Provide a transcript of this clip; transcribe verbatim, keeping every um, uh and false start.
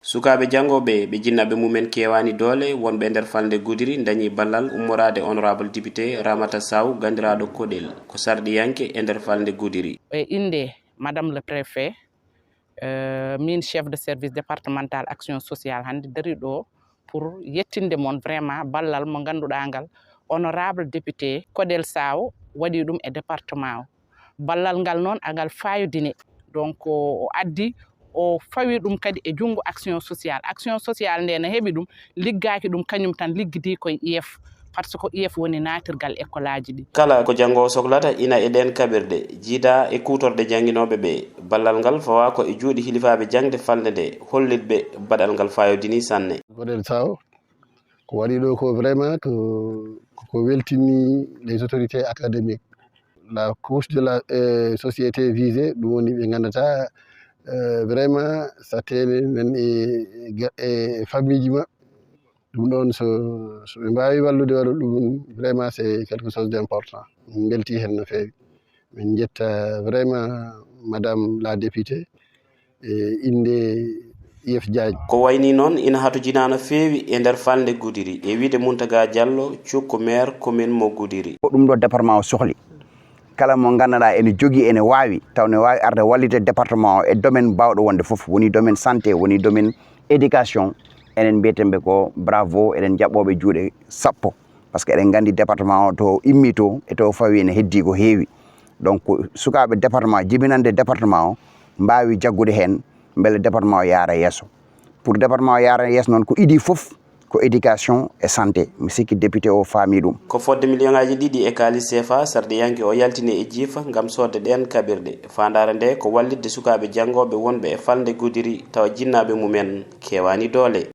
Sukaaɓe janngooɓe ɓe jinnaaɓe mumen keewaani doole, wonɓe e nder falnde Gudiri ndañi ballal ummoraade honorable député Ramata Sow, ganndiraaɗo Koɗel, ko sarɗiyanke e nder falnde Gudiri. E innde Madame le Préfet, euh, min chef de service départemental action sociale hannde dari ɗo pour yettinde mon vraiment ballal mo ngannduɗaa ngal honorable député Koɗel Sow waɗi ɗum e département o. Ballal ngal noon angal fayodini, donc o addi o fawi ɗum kadi e junngo action sociale. Action sociale nde no heɓi ɗum, liggaaki ɗum kañum tan, liggidi koye I F, par ce que I F woni naatirgal école aji ɗi. Kala ko janngo soklata ina e ɗeen kaɓirɗe, jiida e kuutorɗe jannginooɓe ɓe. Ballal ngal fawa ko e juuɗe hilifaaɓe jaŋde falnde nde, hollitɓe baɗal ngal fayodini sanne. Koɗel Sow, ko waɗi ɗo ko vraiment ko, ko weltini les autorités académiques. La couche de la, euh, société visée, ɗum woni ɓe ngannduɗaa, euh, vraiment, satteene nan e, e, e famille ji maɓɓe. Ɗum ɗoon, so, so ɓe mbaawi wallude waɗa ɗum, vraiment, c'est quelque chose d'important. Min mbeltii heen no feewi. Min njetta vraiment Madame la députée e innde I F Diagne. Ko wayni noon ina hatojinaa no feewi e nder falnde Gudiri, e wiyde Mountaga Diallo, cukko maire commune mo Gudiri. Ko ɗum ɗo département o sohli. Kala mo ngannduɗaa ene jogii, ene waawi, taw ne waawi arde wallitde département o e domaine baawɗo wonde fof, woni domaine santé, woni domaine éducation, enen mbiyeten ɓe ko bravo, eɗen jaɓɓooɓe juuɗe sappo. Par ce que eɗen nganndi département o to immi to e to fawi ene heddii ko heewi. Donc, sukaaɓe département, jibinande département o, mbaawi jaggude heen mbele département o yaara yeeso. Pour département o yaara yeeso noon, ko idii fof ko éducation e santé. Mi sikki député o faami ɗum. Ko fodde miliyoŋaaji ɗiɗi e kaalis C F A sarɗiyanke o yaltini e jiifa ngam soodde ɗeen kaɓirɗe. Faandaare nde ko wallitde sukaaɓe janngooɓe wonɓe e falnde Gudiri tawa jinnaaɓe mumen keewaani doole.